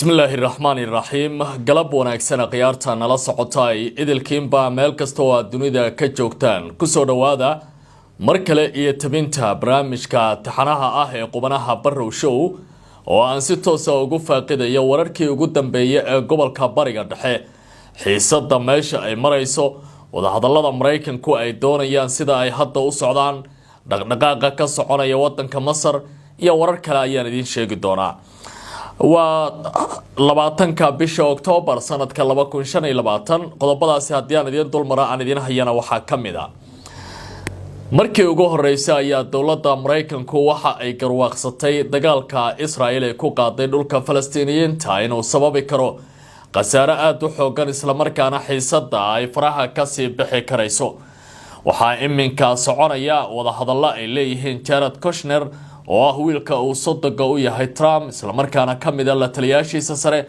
Bismillaahi raxmaani raxiim. Galab wanaagsan khiyaarta nala socota ay idilkiinba meel kasta oo aad dunida ka joogtaan, kusoo dhowaada mar kale iyo tabinta barnaamijka taxanaha ah ee Qubanaha Barrow Show, oo aan si toosa ugu faaqidayo wararkii ugu dambeeyay ee gobolka Bariga Dhexe, xiisada meesha ay marayso, wadahadalada Maraykanku ay doonayaan sida ay hadda u socdaan, dhaqdhaqaaqa ka soconaya wadanka Masar iyo warar kale ayaan idiin sheegi doonaa. Waa 20-ka bisha Oktoobar sanadka 2025. Qodobadaasi haddii aan idiin dulmara aan idiin hayana waxaa ka mid a: markii ugu horeysay ayaa dowladda Maraykanku waxa ay garwaaqsatay dagaalka Israel ay ku qaaday dhulka Falastiiniyiinta inuu sababi karo khasaare aada u xoogan, islamarkaana xiisada ay faraha kasii bixi karayso. Waxaa iminka soconaya wadahadallo ay leeyihiin Jared Kushner, oo ah wiilka uu sodoga u yahay Trump, islamarkaana ka mid a la taliyaashiisa sare,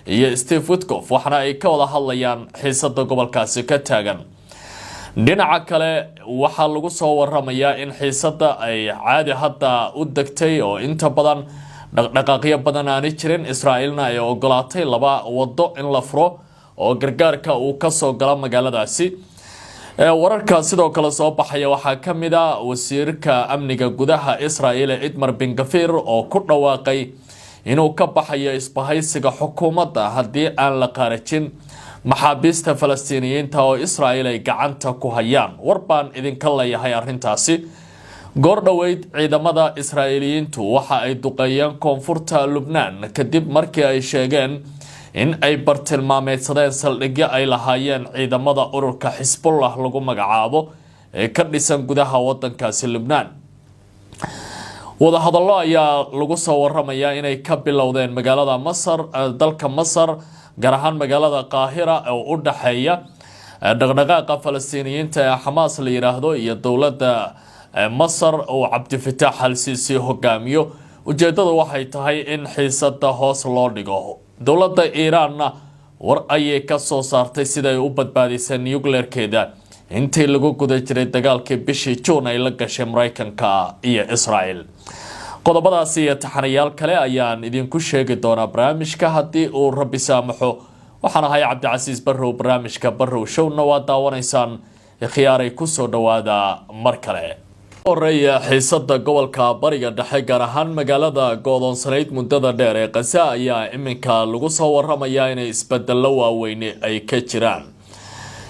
iyo Steve Witkoff, waxaana ay ka wada hadlayaan xiisada gobolkaasi ka taagan. Dhinaca kale, waxaa lagu soo waramayaa in xiisada ay caadi hadda u degtay oo inta badan dhaqdhaqaaqyo badan aani jirin, Israa'iilna ay ogolaatay laba wado in la furo oo gargaarka uu kasoo galo magaaladaasi. Wararka sidoo kale soo baxaya waxaa ka mid a wasiirka amniga gudaha Israel Itamar Ben Gvir oo ku dhawaaqay inuu ka baxayo isbahaysiga xukuumadda haddii aan la qaarajin maxaabiista Falastiiniyiinta oo Israel ay gacanta ku hayaan. War baan idinka leeyahay arrintaasi. Goor dhoweyd ciidamada Israa'iiliyiintu waxa ay duqeeyeen koonfurta Lubnaan kadib markii ay sheegeen in ay bartilmaameedsadeen saldhigyo ay lahaayeen ciidamada ururka Xisbullah lagu magacaabo ee ka dhisan gudaha wadankaasi Lubnaan. Wadahadallo ayaa lagu soo waramayaa inay ka bilowdeen magaalada Masar, dalka Masar, gaar ahaan magaalada Qaahira, oo u dhaxeeya dhaqdhaqaaqa Falastiiniyiinta ee Xamaas la yidhaahdo iyo dowladda Masar oo Cabdifitaax Al-Siisi hogaamiyo. Ujeedadu waxay tahay in xiisada hoos loo dhigo. Dowladda Iiraanna war ayay ka soo saartay siday u badbaadisay nuclearkeeda intii lagu guda jiray dagaalkii bishii Juun ay la gashay Mareykanka iyo Israel. Qodobadaasi iyo taxanayaal kale ayaan idinku sheegi doonaa barnaamijka haddii uu Rabbi saamaxo. Waxaan ahay Cabdicasiis Barrow, barnaamijka Barrow Showna waa daawanaysaan. Khiyaaray, kusoo dhawaada mar kale. Horeeya, xiisada gobolka Bariga Dhexe, gaar ahaan magaalada go'doonsanayd muddada dheer ee Qasa, ayaa iminka lagu soo waramayaa inay isbedelo waaweyne ay ka jiraan.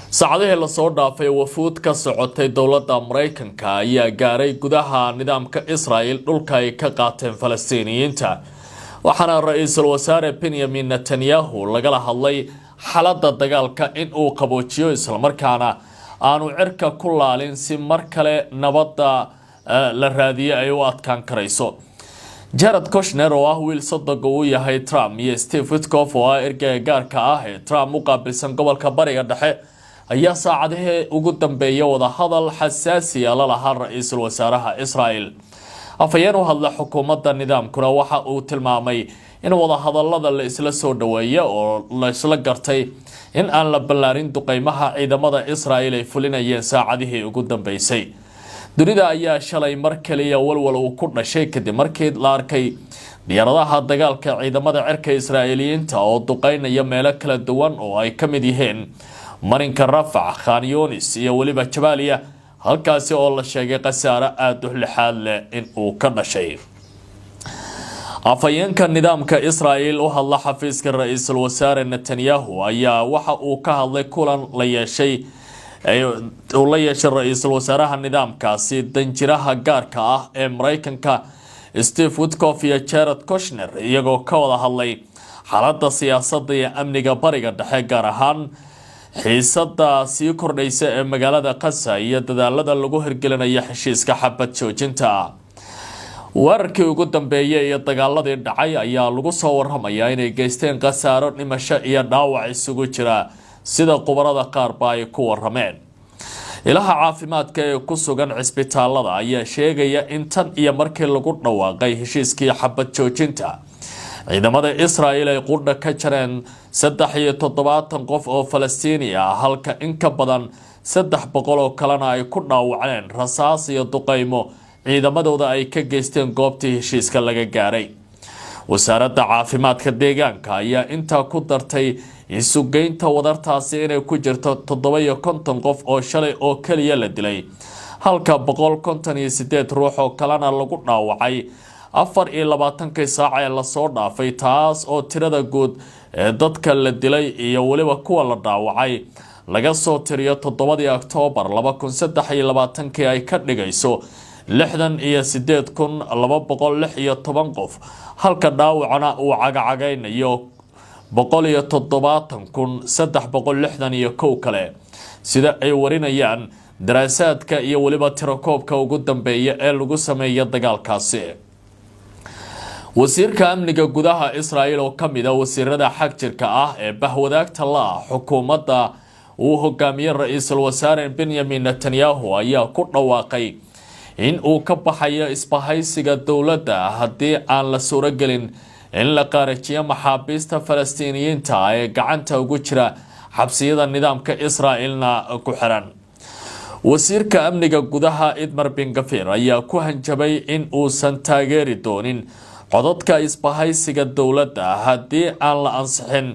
Saacadihii lasoo dhaafay, wafuud ka socotay dowladda Mareykanka ayaa gaaray gudaha nidaamka Israel, dhulka ay ka qaateen Falastiiniyiinta, waxaana ra-iisul wasaare Benyamin Netanyahu lagala hadlay xaaladda dagaalka in uu qaboojiyo, islamarkaana aanu cirka ku laalin si mar kale nabadda la raadiye ay u adkaan karayso. Jared Kushner, oo ah wiil sodoga uu yahay Trump, iyo Steve Witkoff, oo ah ergeyga gaarka ah ee Trump u qaabilsan gobolka Bariga Dhexe, ayaa saacadihii ugu dambeeyay wadahadal xasaasiya la lahaa ra-iisul wasaaraha Israel. Afhayeen u hadla xukuumadda nidaamkuna waxa uu tilmaamay in wadahadalada la isla soo dhaweeya oo la isla gartay in aan la ballaarin duqeymaha ciidamada Israel ay fulinayeen saacadihii ugu dambeysay. Dunida ayaa shalay mar kaliya walwal uu ku dhashay kadib markii la arkay diyaaradaha dagaalka ciidamada cirka Israa'iiliyiinta oo duqeynaya meelo kala duwan oo ay ka mid yihiin marinka Rafax, Khan Yunis iyo weliba Jabaaliya, halkaasi oo la sheegay khasaare aada u lixaad leh in uu ka dhashay. Afhayeenka nidaamka Israel u hadla xafiiska ra-iisul wasaare Netanyahu ayaa waxa uu ka hadlay kulan la yeeshay uu la yeeshay ra-iisul wasaaraha nidaamkaasi, danjiraha gaarka ah ee Mareykanka Steve Witkoff iyo Jared Kushner, iyagoo ka wada hadlay xaaladda siyaasadda iyo amniga Bariga Dhexe, gaar ahaan xiisada sii kordhaysa ee magaalada Qasa iyo dadaalada lagu hirgelinayo heshiiska xabad joojinta. Weerarkii ugu dambeeyay iyo dagaaladii dhacay ayaa lagu soo waramayaa inay geysteen khasaaro dhimasho iyo dhaawac isugu jira, sida khubarada qaarba ay ku warameen. Ilaha caafimaadka ee ku sugan cisbitaalada ayaa sheegaya in tan iyo markii lagu dhawaaqay heshiiskii xabad joojinta, ciidamada Israel ay qudha ka jareen 73 qof oo Falastiini ah, halka in ka badan 300 oo kalena ay ku dhaawaceen rasaas iyo duqeymo ciidamadooda ay ka geysteen goobtii heshiiska laga gaaray. Wasaaradda caafimaadka deegaanka ayaa intaa ku dartay isugeynta wadartaasi inay ku jirto 57 qof oo shalay oo keliya la dilay, halka 158 ruux oo kalena lagu dhaawacay 24-kii saac ee lasoo dhaafay, taas oo tirada guud ee dadka la dilay iyo weliba kuwa la dhaawacay laga soo tiriyo 7-dii Oktoobar 2023-kii ay ka dhigayso 68,216 qof, halka dhaawacna uu cagacagaynayo 170,361 kale, sida ay warinayaan daraasaadka iyo weliba tirakoobka ugu dambeeya ee lagu sameeya dagaalkaasi. Wasiirka amniga gudaha Israel oo kamid a wasiirada xagjirka ah ee bahwadaagta la ah xukuumadda uu hogaamiyey ra-iisul wasaare Benyamin Netanyahu ayaa ku dhawaaqay in uu ka baxayo isbahaysiga dowladda haddii aan la suuragelin in la qaarajiyo maxaabiista Falastiiniyiinta ee gacanta ugu jira xabsiyada nidaamka Israel-na ku xiran. Wasiirka amniga gudaha Itamar Ben Gvir ayaa ku hanjabay in uusan taageeri doonin codadka isbahaysiga dowladda haddii aan la ansixin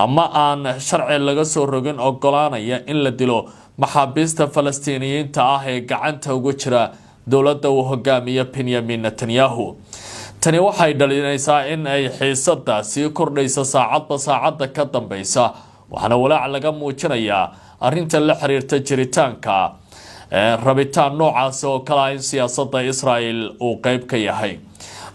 ama aan sharci laga soo rogin ogolaanaya in la dilo maxaabiista Falastiiniyiinta ah ee gacanta ugu jira dowladda uu hogaamiyo Benyamin Netanyahu. Tani waxay dhalinaysaa in ay xiisada sii kordhaysa saacadba saacadda ka dambeysa, waxaana walaac laga muujinayaa arrinta la xiriirta jiritaanka rabitaan noocaasi oo kale ah in siyaasadda Israel uu qeyb ka yahay.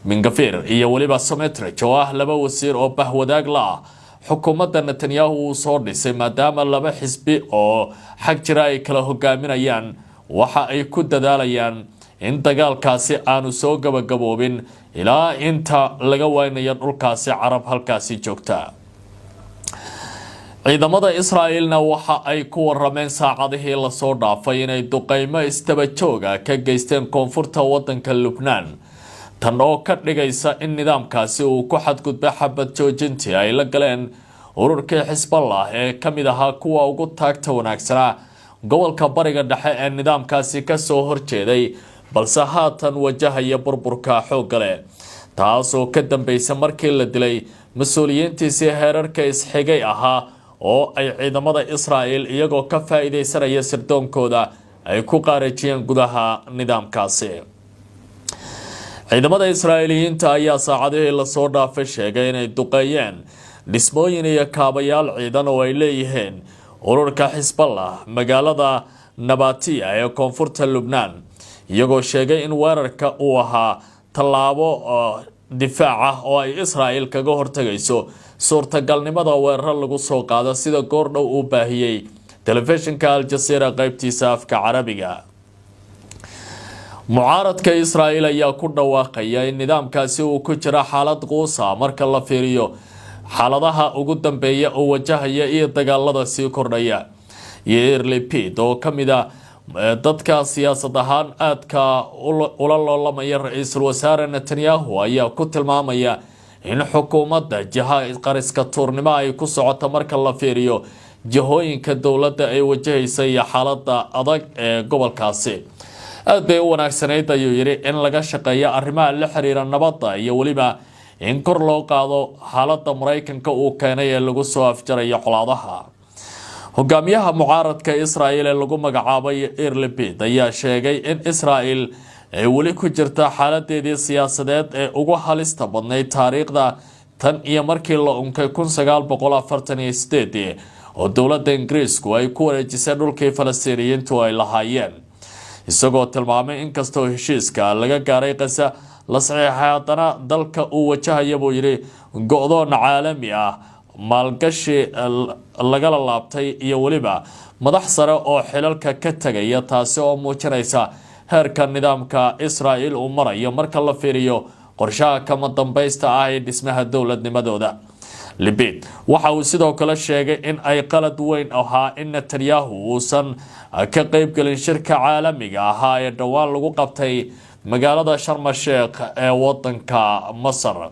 Ben Gvir iyo weliba Smotrich oo ah laba wasiir oo bahwadaag la ah xukuumadda Netanyahu uu soo dhisay, maadaama laba xisbi oo xag jira ay kala hogaaminayaan, waxa ay ku dadaalayaan in dagaalkaasi aanu soo gabagaboobin ilaa inta laga waynayo dhulkaasi Carab halkaasi joogta. Ciidamada Israa'iilna waxa ay ku warameen saacadihii lasoo dhaafay inay duqeymo isdaba jooga ka geysteen koonfurta wadanka Lubnaan, tan oo ka dhigaysa in nidaamkaasi uu ku xadgudbay xabad joojintii ay la galeen ururkii Xisballah ee ka mid ahaa kuwa ugu taagta wanaagsanaa gobolka Bariga Dhexe ee nidaamkaasi kasoo horjeeday, balse haatan wajahaya burburka xoogga leh, taasoo ka dambeysa markii la dilay mas-uuliyiintiisii heerarka isxigay ahaa oo ay ciidamada Israa'el iyagoo ka faa-iideysanaya sirdoonkooda ay ku qaarajiyeen gudaha nidaamkaasi. Ciidamada Israa'iiliyiinta ayaa saacadihii lasoo dhaafay sheegay inay duqeeyeen dhismooyin iyo kaabayaal ciidan oo ay leeyihiin ururka Xisballah magaalada Nabatiya ee koonfurta Lubnaan, iyagoo sheegay in weerarka uu ahaa tallaabo difaac ah oo ay Israa'il kaga hortagayso suurtagalnimada weeraro lagu soo qaado, sida goordhow uu baahiyey telefishinka Al-Jasiira qeybtiisa afka Carabiga. Mucaaradka Israa'il ayaa ku dhawaaqaya in nidaamkaasi uu ku jiro xaalad quusa marka la fiiriyo xaaladaha ugu dambeeya oo wajahaya iyo dagaalada sii kordhaya. Yair Lapid oo ka mid a dadka siyaasad ahaan aadka ula loolamaya ra-iisul wasaare Netanyahu ayaa ku tilmaamaya in xukuumadda jiha qariska tuurnimo ay ku socoto marka la fiiriyo jihooyinka dowladda ay wajahaysa iyo xaalada adag ee gobolkaasi. Aad bay u wanaagsanayd, ayuu yidhi, in laga shaqeeyo arrimaha la xiriira nabadda iyo weliba in kor loo qaado xaaladda Maraykanka uu keenay ee lagu soo afjarayo colaadaha. Hogaamiyaha mucaaradka Israel ee lagu magacaabay Yair Lapid ayaa sheegay in Israel ay weli ku jirta xaaladeedii siyaasadeed ee ugu halista badnayd taariikhda tan iyo markii la unkay 1948-dii oo dowladda Ingiriisku ay ku wareejisay dhulkii Falastiiniyiintu ay lahaayeen, isagoo tilmaamay inkastoo heshiiska laga gaaray Qasa la saxiixay, haddana dalka uu wajahaya, buu yidhi, go-doon caalami ah, maalgashi lagala laabtay iyo weliba madax sare oo xilalka ka tegaya, taasi oo muujinaysa heerka nidaamka Israel uu marayo marka la fiiriyo qorshaha kama dambaysta ah ee dhismaha dowladnimadooda. Lapid waxa uu sidoo kale sheegay in ay qalad weyn ahaa in Netanyahu uusan ka qeybgelin shirka caalamiga ahaa ee dhowaan lagu qabtay magaalada Sharma Sheekh ee wadanka Masar,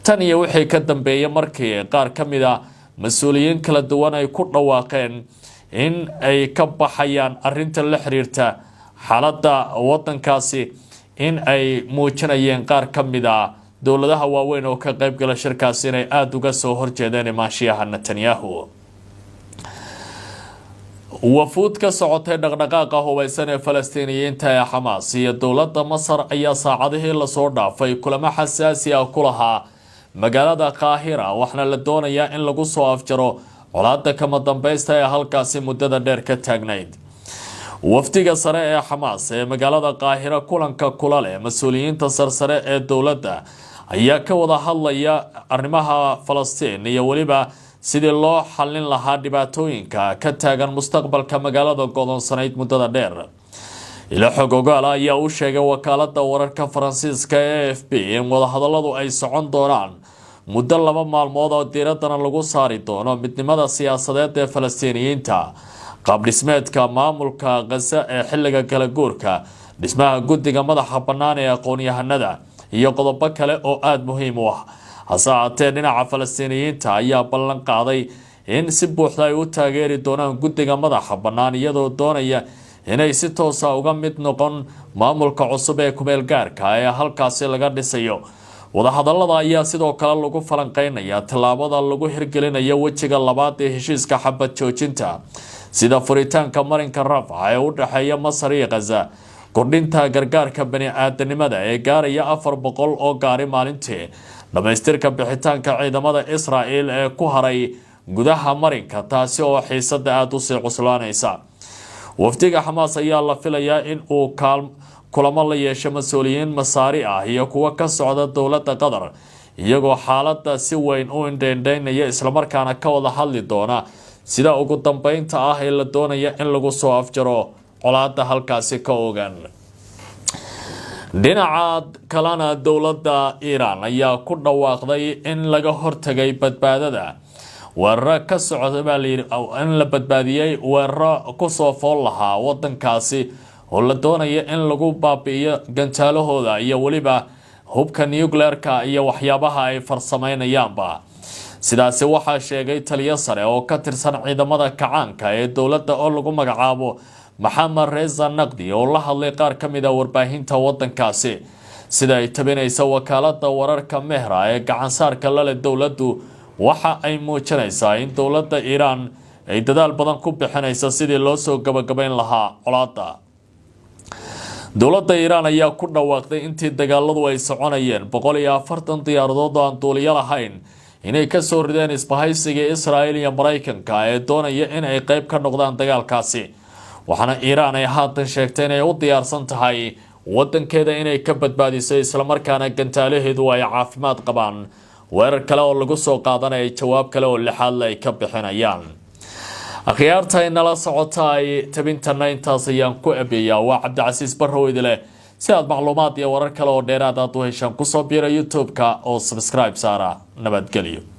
tan iyo wixii ka dambeeyay markii qaar ka mid a mas-uuliyiin kala duwan ay ku dhawaaqeen in ay ka baxayaan arinta la xiriirta xaaladda wadankaasi in ay muujinayeen qaar ka mid a. Dowladaha waaweyn oo ka qeybgala shirkaasi inay aada uga soo horjeedeen imaanshiyaha Netanyahu. Wafuud ka socotay dhaqdhaqaaqa hubeysan ee Falastiiniyiinta ee Xamaas iyo dowladda Masar ayaa saacadihii lasoo dhaafay kulamo xasaasi ah ku lahaa magaalada Qaahira, waxaana la doonayaa in lagu soo afjaro colaada kama dambaysta ee halkaasi muddada dheer ka taagnayd. Wafdiga sare ee Xamaas ee magaalada Qaahira kulanka kula leh mas-uuliyiinta sarsare ee dowladda ayaa ka wada hadlaya arrimaha Falastiin iyo weliba sidii loo xallin lahaa dhibaatooyinka ka taagan mustaqbalka magaalada go'doonsanayd muddada dheer. Ilo xog ogaala ayaa u sheegay wakaalada wararka Faransiiska ee AFP in wadahadaladu ay socon doonaan muddo 2 maalmood oo diiradana lagu saari doono midnimada siyaasadeed ee Falastiiniyiinta, qaabdhismeedka maamulka Khaza ee xilliga kala guurka, dhismaha guddiga madaxa bannaan ee aqoon-yahanada iyo qodobo kale oo aada muhiim u ah. Hase ahaatee, dhinaca Falastiiniyiinta ayaa ballan qaaday in si buuxda ay u taageeri doonaan guddiga madaxa bannaan, iyadoo doonaya inay si toosa uga mid noqon maamulka cusub ee kumeel gaarka ee halkaasi laga dhisayo. Wadahadalada ayaa sidoo kale lagu falanqeynayaa tallaabada lagu hirgelinayo wejiga labaad ee heshiiska xabad joojinta, sida furitaanka marinka Rafax ee u dhexeeya Masar iyo Khaza, kordhinta gargaarka bani-aadanimada ee gaaraya 400 oo gaari maalintii, dhamaystirka bixitaanka ciidamada Israel ee ku haray gudaha marinka, taasi oo xiisada aada usii cuslaanaysa. Wafdiga Xamaas ayaa la filayaa in uu kulamo la yeesho mas-uuliyiin Masaari ah iyo kuwo ka socda dowladda Qatar, iyagoo xaaladda si weyn u indheindheynaya, islamarkaana ka wada hadli doona sida ugu dambeynta ah ee la doonaya in lagu soo afjaro colaada halkaasi ka ogan. Dhinaca kalena, dowladda Iiraan ayaa ku dhawaaqday in laga hortagay badbaadada weeraro ka socda baa layidhi, in la badbaadiyey weeraro kusoo fool lahaa wadankaasi oo la doonaya in lagu baabi'iyo gantaalahooda iyo weliba hubka nuclearka iyo waxyaabaha ay farsameynayaanba. Sidaasi waxaa sheegay taliyo sare oo ka tirsan ciidamada kacaanka ee dowladda oo lagu magacaabo Maxamed Reza Naqdi, oo la hadlay qaar ka mid a warbaahinta wadankaasi. Sida ay tabinaysa wakaalada wararka Mehra ee gacansaarka lale dowladdu, waxa ay muujinaysaa in dowladda Iiraan ay dadaal badan ku bixinaysa sidii loo soo gabagabayn lahaa colaadda. Dowladda Iiraan ayaa ku dhawaaqday intii dagaaladu ay soconayeen 140 diyaaradood oo aan duuliyo lahayn inay kasoo rideen isbahaysiga Israel iyo Maraykanka ee doonaya in ay qeyb ka noqdaan dagaalkaasi, waxaana Iiraan ay haatan sheegtay inay u diyaarsan tahay wadankeeda inay ka badbaadiso, islamarkaana gantaalaheedu ay caafimaad qabaan, weerar kale oo lagu soo qaadanaya jawaab kale oo lixaadle ay ka bixinayaan. Akhyaarta inala socota ay tabintana intaas ayaan ku ebeeyaa. Waa Cabdicasiis Barrow idile. Si aad macluumaad iyo warar kale oo dheeraad aad u heshaan, kusoo biira YouTube-ka oo subscribe saara. Nabadgelyo.